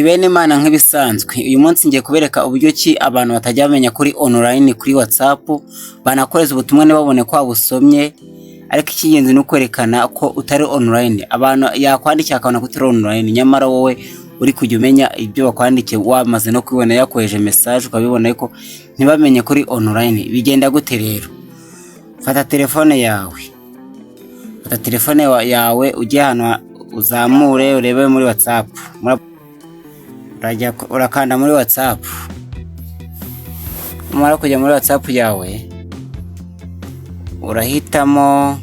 Ni bene Imana nk'ibisanzwe. Uyu munsi ngiye kubereka uburyo ki abantu batajya bamenya kuri online kuri WhatsApp, banakoreza ubutumwa ntibabone ko wabusomye, ariko icy'ingenzi ni ukwerekana ko utari online. Abantu yakwandikiye akabona ko utari online, nyamara wowe uri kujya umenya ibyo bakwandikiye, wamaze no kubibona, yakoheje message ukabibona, ariko ntibamenye kuri online. Bigenda gute rero? Fata telefone yawe, fata telefone yawe ujye ahantu uzamure urebe muri WhatsApp. Urajya urakanda muri WhatsApp. Numara kujya muri WhatsApp yawe, urahitamo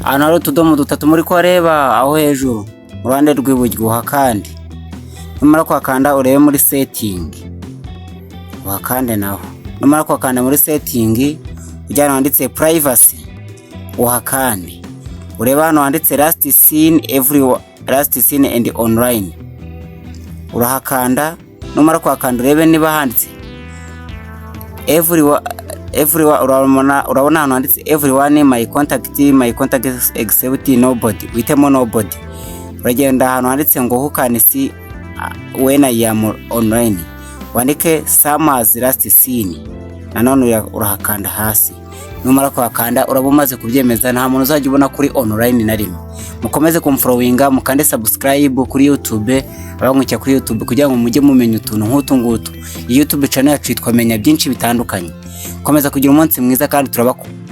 ahantu hari utudomo dutatu muri kuhareba aho hejuru mu ruhande rw'iburyo, uhakande. Numara kuhakanda, urebe muri setting, uhakande naho. Numara kuhakanda muri setting, ujya ahantu handitse privacy, uhakande. Urebe hano handitse last seen every last seen and online, urahakanda. Numara kuhakanda, urebe niba handitse everyone. Urabona ahantu handitse everyone, my contact, my contact except, nobody. Uhitemo nobody. Uragenda ahantu handitse ngo who can see when I am online, wandike same as last seen. Nanone urahakanda hasi. Numara kuhakanda, uraba umaze kubyemeza, nta muntu uzajya ubona kuri online na rimwe. Mukomeze kumfollowinga, mukande subscribe kuri YouTube, abankurikira kuri YouTube, kugira ngo mujye mumenya utuntu nk'utu ngutu. Iyi YouTube channel yacu yitwa Menya Byinshi Bitandukanye. Komeza kugira umunsi mwiza kandi turabakunda.